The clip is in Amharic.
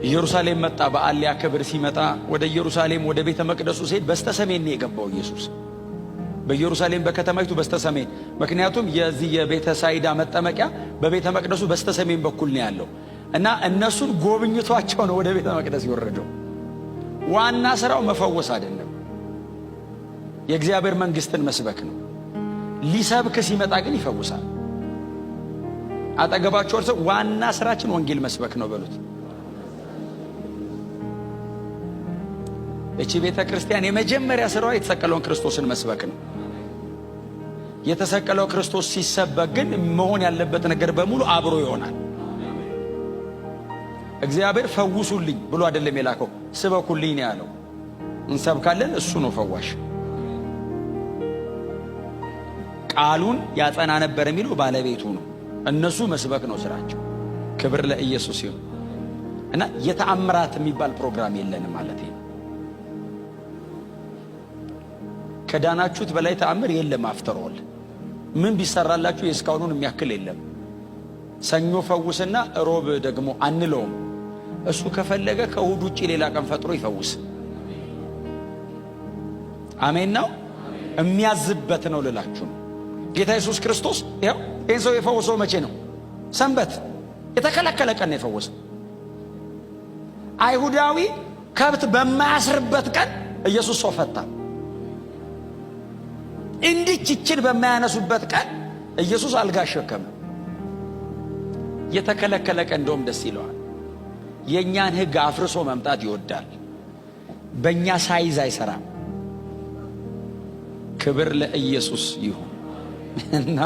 ኢየሩሳሌም መጣ። በዓል ሊያከብር ሲመጣ ወደ ኢየሩሳሌም ወደ ቤተ መቅደሱ ሲሄድ በስተሰሜን ነው የገባው ኢየሱስ፣ በኢየሩሳሌም በከተማይቱ በስተሰሜን። ምክንያቱም የዚህ የቤተ ሳይዳ መጠመቂያ በቤተ መቅደሱ በስተሰሜን በኩል ነው ያለው እና እነሱን ጎብኝቷቸው ነው ወደ ቤተ መቅደስ የወረደው። ዋና ስራው መፈወስ አይደለም፣ የእግዚአብሔር መንግስትን መስበክ ነው። ሊሰብክ ሲመጣ ግን ይፈውሳል። አጠገባቸው ሰው ዋና ስራችን ወንጌል መስበክ ነው በሉት። እቺ ቤተ ክርስቲያን የመጀመሪያ ስራዋ የተሰቀለውን ክርስቶስን መስበክ ነው። የተሰቀለው ክርስቶስ ሲሰበክ ግን መሆን ያለበት ነገር በሙሉ አብሮ ይሆናል። እግዚአብሔር ፈውሱልኝ ብሎ አይደለም የላከው፣ ስበኩልኝ ነው ያለው። እንሰብካለን፣ እሱ ነው ፈዋሽ። ቃሉን ያጸና ነበር የሚለው ባለቤቱ ነው። እነሱ መስበክ ነው ስራቸው። ክብር ለኢየሱስ ይሁን። እና የተአምራት የሚባል ፕሮግራም የለንም ማለት ነው። ከዳናችሁት በላይ ተአምር የለም። After all ምን ቢሰራላችሁ የእስካሁኑን የሚያክል የለም። ሰኞ ፈውስና ሮብ ደግሞ አንለውም። እሱ ከፈለገ ከእሁድ ውጭ ሌላ ቀን ፈጥሮ ይፈውስ። አሜን ነው። የሚያዝበት ነው ልላችሁ ነው። ጌታ ኢየሱስ ክርስቶስ ይኸው ይህን ሰው የፈወሰው መቼ ነው? ሰንበት የተከለከለ ቀን ነው የፈወሰው። አይሁዳዊ ከብት በማያስርበት ቀን ኢየሱስ ሰው ፈታ። እንዲች ይችን በማያነሱበት ቀን ኢየሱስ አልጋ አሸከመ። የተከለከለ ቀን እንደውም ደስ ይለዋል። የእኛን ሕግ አፍርሶ መምጣት ይወዳል። በእኛ size አይሰራም። ክብር ለኢየሱስ ይሁን እና